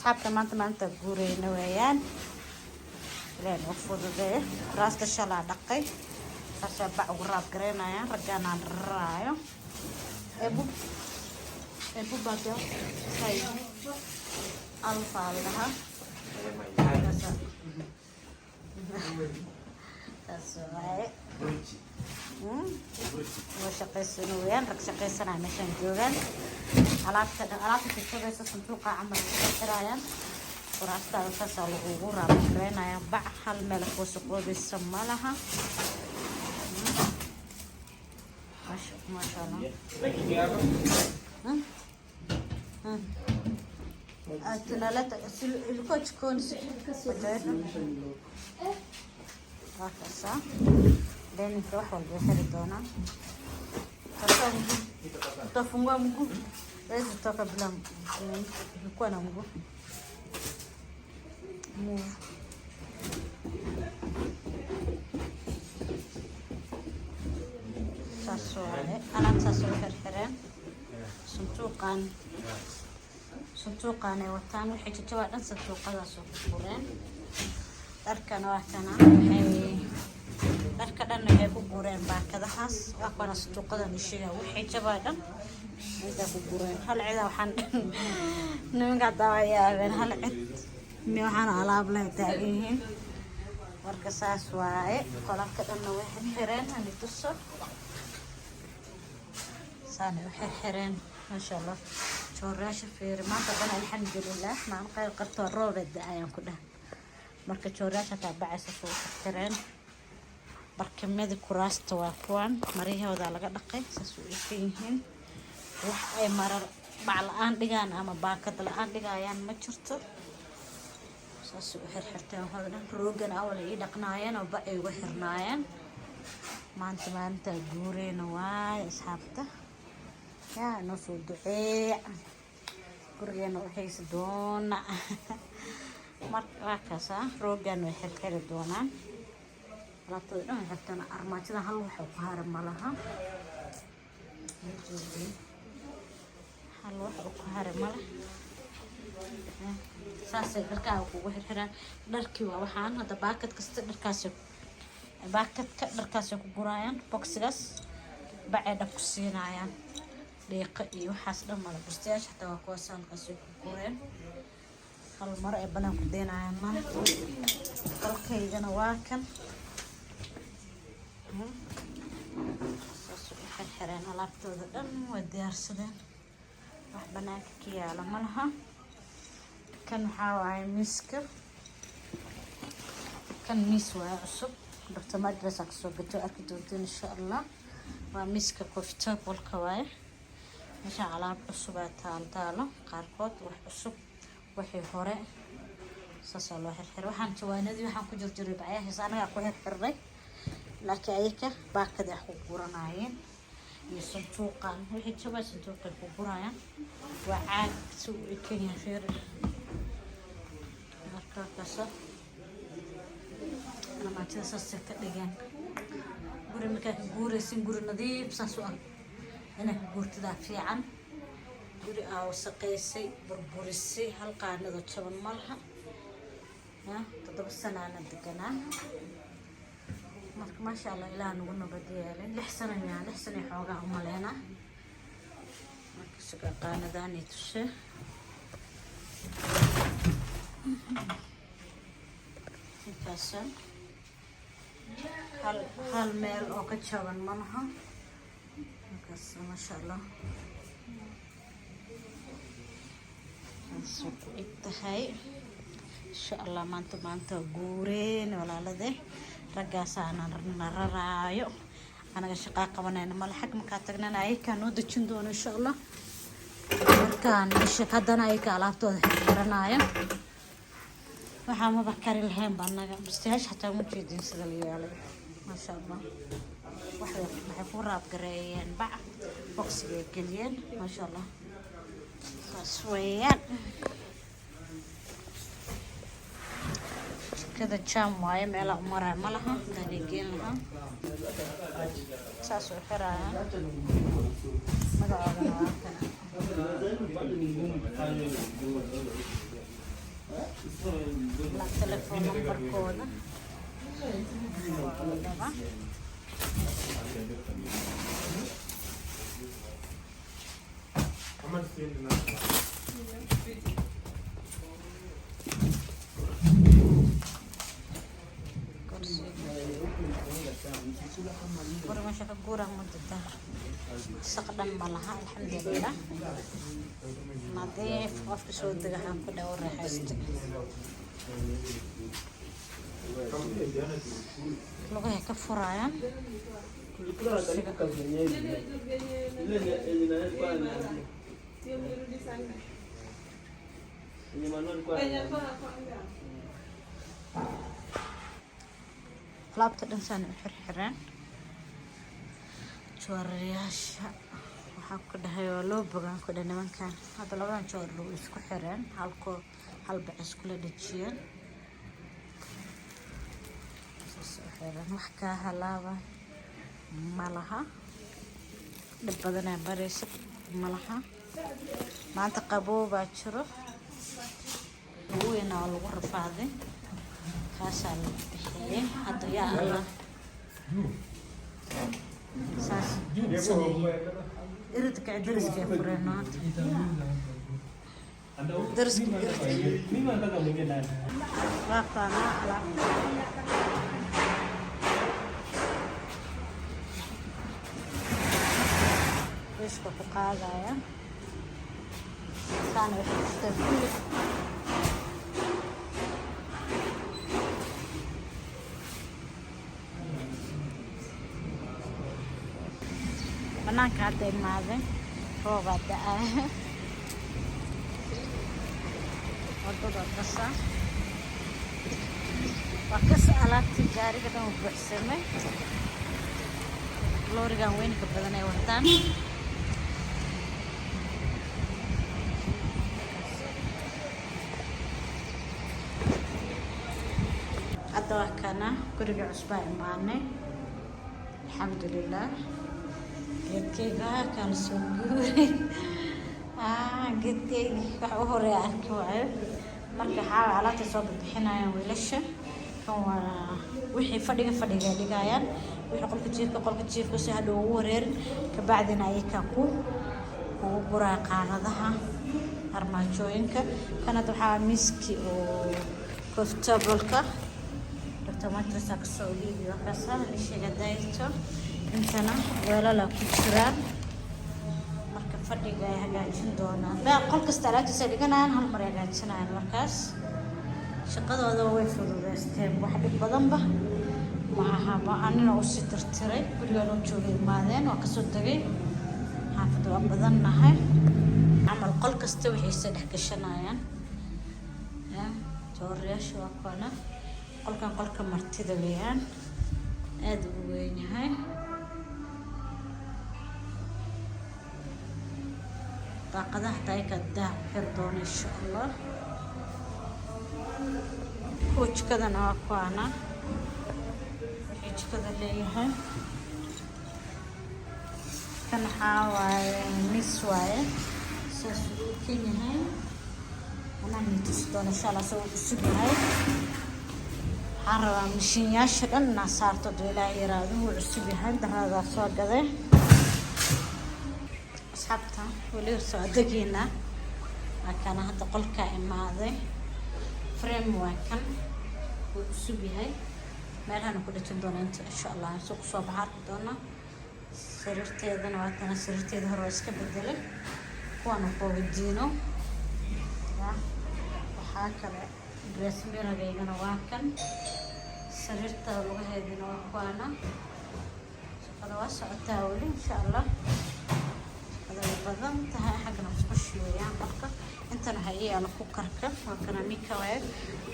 Asxaabta, maanta maanta guureyna weeyaan. Ilaahay noo fududeeyo. Kuraasta shalaa dhaqay, saasaa bac ugu wrap gareynayaan raggaan aan raraayo. Ebu ebu bago hay alfa la dhahaa. Saas waaye. Waa shaqaysana weeyaan, rag shaqaysanaya meeshaan joogaan. Alaabta dhan, alaabta jajabaysa sanduuqa camal ku xiraayaan. Kuraastaada saasaa lagugu wrap gareynaya bac, hal meel ku wasaqoobaysa ma laha. Maasha Allah. Ah, tunaleta ilikuwa jikoni, hajaweka. Waa kaasaa dining-ka, wax walba xiri doonaa. Utatoa mguu, utafungua mguu, huwezi toka bila kuwa na mguu move. Saas waaye, alaabtaas oo xirxireen. Sanduuqan, sanduuqan ay wataan, waxay jajabaa dhan sanduuqadaas oo ku gureen. Dharkana waa kana, waxay dharka dhan waxay ku gureen baakadahaas. Waa kuwana sanduuqadan ishiga, waxay jabaa dhan intaa ku gureen. Hal cida waxaan nimanka hadaa waa yaabeen, hal cid mi waxaan alaab leh taagan yihiin. Marka saas waaye, qolalka dhanna way xirxireen. Hani tuso, saanay u xirxireen, maasha Allah. Joorayaasha fiiri maanta dhan, alxamdulilah, maalin qayr qartoo rooba da-ayaan ku dhah. Marka joorayaasha hataa bacaysa soo xirxireen. Barkimadii kuraasta waa kuwan, maryahooda laga dhaqay, saas u ifan yihiin. Wax ay marar bac la-aan dhigaan ama baakad la-aan dhigayaan ma jirto. Saasay u xirxirteen waxooda dhan. Roogan awal ii dhaqnaayeen oo bacay uga xirnaayeen. Maanta maalinta guureyna waaye. Asxaabta, yaa noo soo duceeya, gurigeena u haysi doona. Marka waa kaasa, roogan way xirxiri doonaan, alaabtooda dhan way xirtaan. Armaajada hal wax ku hara ma laha, hal wax ku hara ma leh. Saasay dharkaaga kugu xirxiraan. Dharkii waa waxaan hadda baakad kasta dharkaasay, baakadka dharkaasay ku guraayaan, boxigaas bacay dhab ku siinaayaan. Dhiiqa iyo waxaas dhan mala. Bustayaasha xataa waa kuwaas, halkaasay ku gureen, hal maro ay banaan ku deynayaan male. Qolkaygana waa kan, saasay u xirxireen alaabtooda dhan, waa diyaarsadeen, wax banaanka ka yaala ma laha. Kan waxaa waaye miiska, kan miis waaye cusub, Dr. Madras aa kasoo gato, arki doontiin insha Allah. Waa miiska coffee table-ka waaye. Meesha alaab cusub aa taal taalo, qaarkood wax cusub, wixii hore saasaa loo xirxiray. Waxaan jawaanadii waxaan ku jirjiray bacyahaas anagaa ku xirxirnay, laakiin ayaka baakadii wax ku guranayeen iyo sanduuqan. Wixii jabay sanduuqay ku gurayaan. Waa caag si uu ekan yahay, fiiri. Marka kaasa armaajada saasay ka dhigeen. Guri markaa ka guuraysin, guri nadiif saas u ah inaa ka guurtadaa fiican. Guri aa wasaqaysay, burburisay, hal qaanado jaban ma laha. Ya 7 sanaana deganaa. Marka maasha Allah, ilaah nagu nabad yeelay. 6 sano miyaa? 6 sano xoogaa u maleynaa. Marka suga, qaanadaanay tushe. Intaasa hal hal meel oo ka jaban ma laha. Markaas maasha Allah, saasay ku eg tahay insha Allah. Maanta maanta guureen walaalade, raggaasaana na raraayo, anaga shaqaa qabanayna male. Xag markaa tagnana ayakaa noo dejin doono insha Allah. Markaan isha haddana ayaka alaabtooda xirxiranaayo, waxaa maba kari lahayn ba anaga. Bustayaasha xataa ma jeedin sida la yeelay, maasha Allah. Waxay ku wrap gareeyeen bac, boxigay geliyeen, maasha Allah. Saas weeyaan. Jikada jam waaye, meelaa u maraya ma laha. Hadaan geen lahaa, saas u xiraayaan. Magacoodana waa kana. La telefoon numberkooda waa kursiga. Guri meesha ka guuraa mudada saq dhan ma laha, alxamdulilah, nadiif. Qofka soo dega waxaan ku dhaw raaxaysta, lugahay ka furayaan. Tulikula na karibu kazi yenyewe ile yenye nani alikuwa ananiambia. Yenye Manuel alikuwa ananiambia. Alaabta dhan saan u xirxireen. Jooriyaasha waxaa ku dhahay waa loo bogaan ku dhahay nimankan. Hadda labadan joor lagu isku xireen, halkoo hal bac iskula dhejiyeen, saas u xireen. Wax kaa halaaba ma laha, dhib badanaa baraysa ma laha. Maanta qaboobaa jiro, ugu weynaa waa lagu rafaaday, kaasaa la bixiyey hadda. Yaa Allah, saas sameeyey. Iridka dariskay fureen maanta, dariska iridka. Mimi nataka mwingie ndani. Waa qaanaa alaabta. Wiishka ku qaadaya saana waxay jirtaa kulli. Banaanka hadda imaaday, roobaa da-aaya, wadada qasa waa kas. Alaabtii gaariga dhan uu buuxsamay, loorigan weynka badan ay wataan. Hadda waa kana guriga cusbaa imaanay, alxamdulilah. Geedkeyga kaan soo guuray, geedkeygi wax u horeeya arki waayo. Marka waxaa alaabta soo bixinayaan wiilasha. Kan waa wixii fadhiga, fadhiga dhigayaan, wixii qolka jiifka, qolka jiifka, si hadhow ugu wareerin. Kabacdina ayakaa ku kugu guraya qaanadaha armaajooyinka. Kan hadda waxaa miiskii oo coffee table-ka Dr. Matrisa kasoo iibiyo kasa ishaga dayto. Intana weelala ku jiraan. Marka fadhiga ay hagaajin doonaan. Baa qol kasta alaabtiisa ay dhiganayaan, hal mar ay hagaajinayaan. Markaas shaqadooda way fududeysteen, wax dhib badanba ma aha. Ma anina usii tirtiray gurigaan u joogay, imaadeen, waa kasoo tegay. Xaafadda waa badannahay camal, qol kasta wixiisa dhex gashanayaan. Ya jooriyaasha waa kuwana. Qolkan qolka martida weeyaan, aada u weyn yahay. Daaqadaha hataa ayakaa daah ku xiri doona, insha Allah. Kuwa jikadana waa kuwaana, wixii jikada leeyahay. Kan waxaa waaye miis waaye, saas uu kan yahay. Anaa nii tusi doona, insha Allah, isagoo cusub yahay. Waxaan rabaa mashiinyaasha dhan inaa saarto haduu Ilaahay yiraahdo. Wuu cusub yahay, daradaa soo gaday. Asxaabta, weli soo adegeynaa. Waa kana hadda qolkaa imaaday. Frame waa kan, wuu cusub yahay. Meelahana ku dhejin doona inta, insha Allah, soo kusoo baxa arki doona. Sariirteedana waa tana. Sariirteeda hore waa iska bedelay, kuwaana kuwa diino ya. Waxaa kale dressing mirror-gaygana waa kan, sariirta lugaheedina waa kuwaana. Shaqada waa socotaa weli, insha Allah. Shaqada way badan tahay. Xaggana musqushi weeyaan qolka. Intan waxaa ii yaala cooker-ka, waa kana microwave,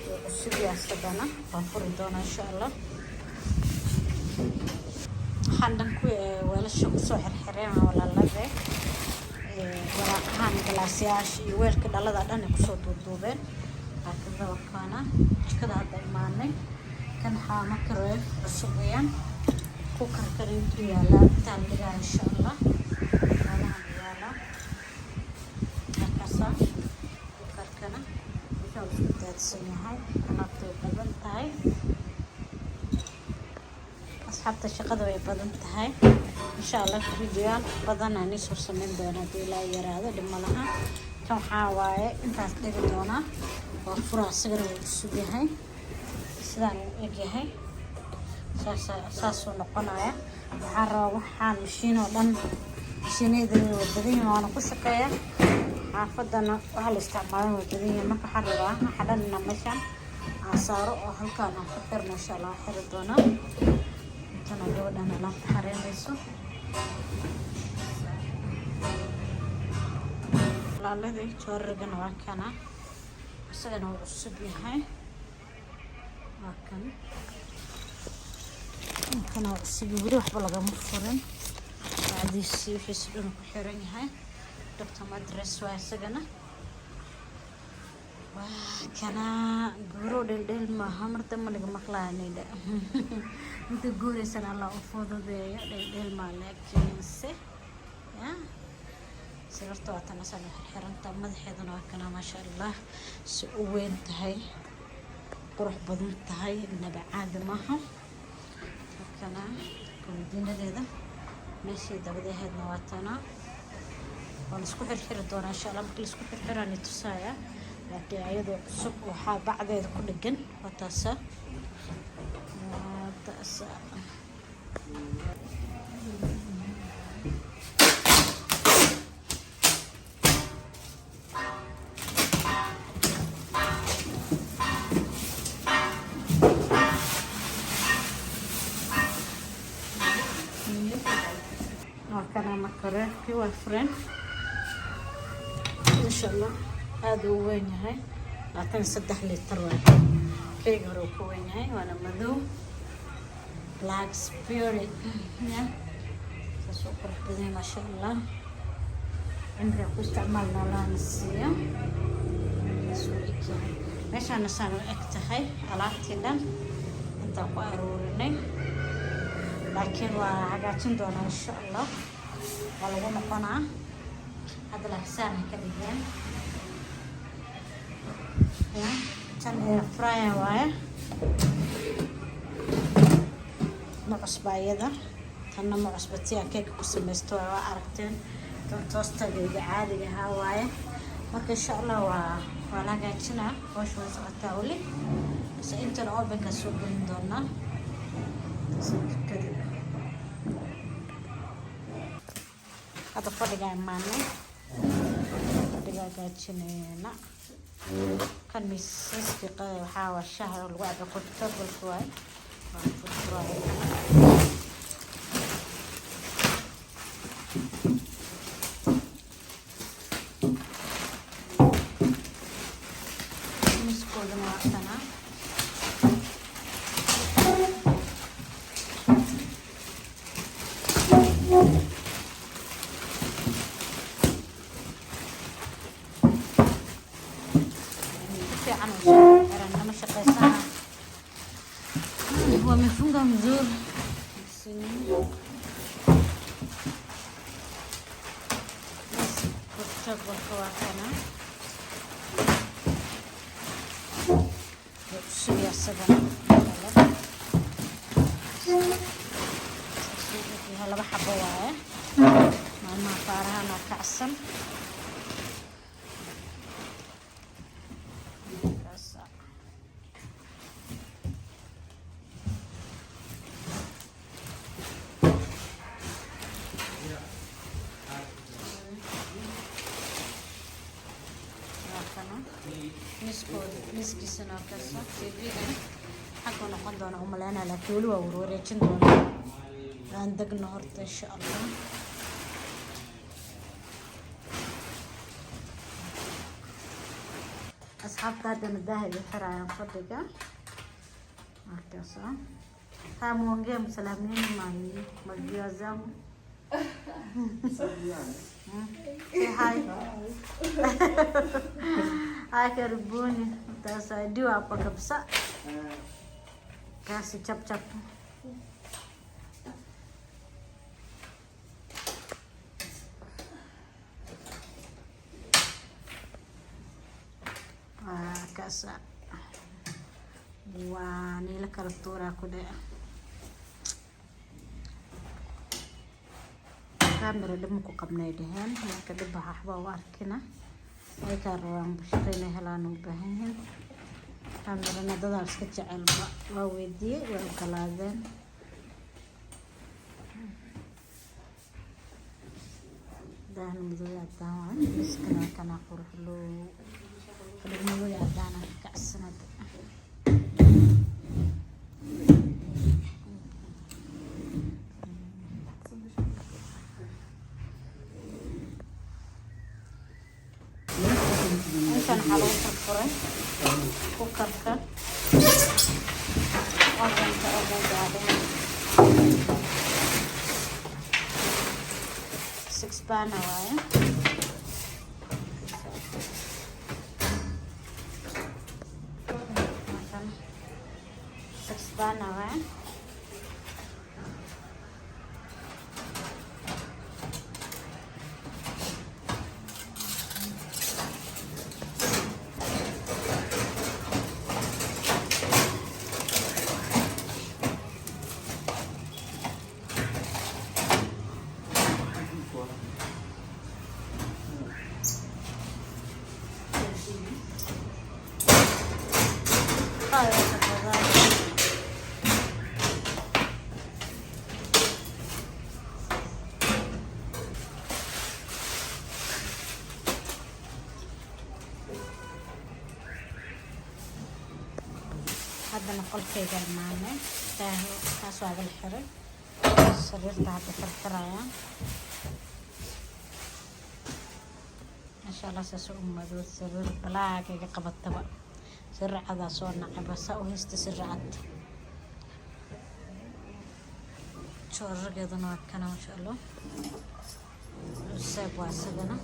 wuu cusub yahay isagana, waa furi doonaa, insha Allah. Waxaan dhan ku weelasha kusoo xirxireen waa walaalade. Waraaqahan galaasyaasha iyo weelka dhalada dhan ay kusoo duuduubeen. Baakada waa kaana. Jikada hadda imaanay. Kan waxaa microwave cusub weeyaan. Cooker-kana intuu yaalaa, intaan dhigaa, insha Allah. Meelahan yaalaa halkaasa cooker-kana. Wixii Daadsan yahay, alaabta way badan tahay, asxaabta. Shaqada way badan tahay. Insha Allah videoyaal badan aan isoo sameyn doona haddii ilaa yaraado, dhib ma laha. Kan waxaa waaye intaas dhigi doonaa, waa fura. Isagana wuu cusub yahay, sidaan uu egyahay, saasuu noqonaya. Waxaan rabaa waxaan mashiin oo dhan, mashiinayda waa badan yihiin, waana ku shaqeeya. Xaafadana waxaa la isticmaalan waa badan yihiin. Marka waxaan rabaa waxa dhan inaan meeshaan aan saaro oo halkaan aan ku xirno. Insha Allah waan xiri doonaa. Intana gabadhan alaabta xareynayso. Walaaladii, joorarigana waa kana, isagana wuu cusub yahay, waa kan. Kana waa cusub yahay, weli waxba lagama furin. Bacdiisii wixiisi dhan ku xiran yahay. Dr. Madres waa isagana, waa kana. Guuro dheeldheel maaha, mar dambe laga maqlaanayda. Inta guuraysan Allah u fududeeyo. Dheeldheel maa, laakiinse ya sirarta waa tan asaan u xirxiranta. Madaxeeduna waa kana, maasha Allah, si u weyn tahay, qurux badan tahay, naba caadi maaha. Kana koomadiinadeeda meeshii dabadaheedna waa tana. Waa la isku xirxiri doonaa insha Allah. Marka la isku xirxiraan tusaaya, laakiin ayadoo cusub waxaa bacdeeda ku dhegan waa taasa, waa taasa. Waa kana makareefkii, waa fureen. Insha Allah aada uu weyn yahay, 23 litir waay. Keyga hore uu ka weyn yahay, waana madow, black spirit ya. Saas uu qurux badan yahay, maasha Allah. Cimriga ku isticmaalna Allahna siiyo. Saas uu eg yahay. Meeshaana saan u eg tahay alaabtii dhan intaan ku aruurinay, laakiin waa hagaajin doonaa insha Allah, waa lagu noqonaa. Hadda laakiin saan ha ka dhigeen. Ya tan air fryer waaye, ma cusba iyada. Tanna ma cusba, tii aan keeka ku samaysto waa aragteen. Tan toastagayga caadiga ahaa waaye. Marka insha Allah waa la hagaajinaa, hawsha way socotaa weli. Base intana ovenka soo gelin doonaa kadib. Hadda fadhigaa imaanay, fadhiga hagaajinayna. Kan miisaskii waxaa waa shaaha lagu cabo, coffee table waaye, waa furfuraayo. Miiskoodana waa kana. Si fiican u soo xiran, nama shaqeysana. Wamefunga mzuri. Tableka waa kana, wuu cusub yahay isagana. Saasuu u egyahay, laba xabo waaye. Maalmaha faarahana kacsan. Kaasa. Waa kana miiskooda, miiskiisana waa kaasa. TV-gan xagga noqon doona umaleynaa, laakiin weli waa warwareejin doonaa. Aan degno horta insha Allah. Asxaabta, haddana daaha iyo xirayaan fadhiga markaasa. Haa, muongee, msalamieni maviewers zangu. Say hi. Hi, karibuni. Utasaidiwa hapa kabisa. Kasi chap chap. Waa kaasa, waa niila kala tuuraa ku dhe. Camera dhib ma ku qabnay dheheen. Marka dhib waxba u arkina, way kaa rabaan shaqo inay helaan u baahan yihiin. Camerana dadaa iska jecelba, waa weydiiyey, way ogolaadeen. Daahna madow iyo cadaan waay. Miskana kana qurux loo fadhiga madow iyo cadaan ah kacsanad. Intan waxaa lagu furfuray cookerka, ovenka. Ovenka waa dhiman six burner waaye. Markan six burner waaye. Qaadata badan. Haddana qolkayga imaanay. Taas waa la xiray. Sariirta hadda xirxirayaan. Maasha Allah, saas u madow. Sariir balaagayga qabataba, sariir cadaa soo nacayba, saa u haysta sariir cad. Joorargeeduna waa kana, maasha Allah, cuseeb waa isagana.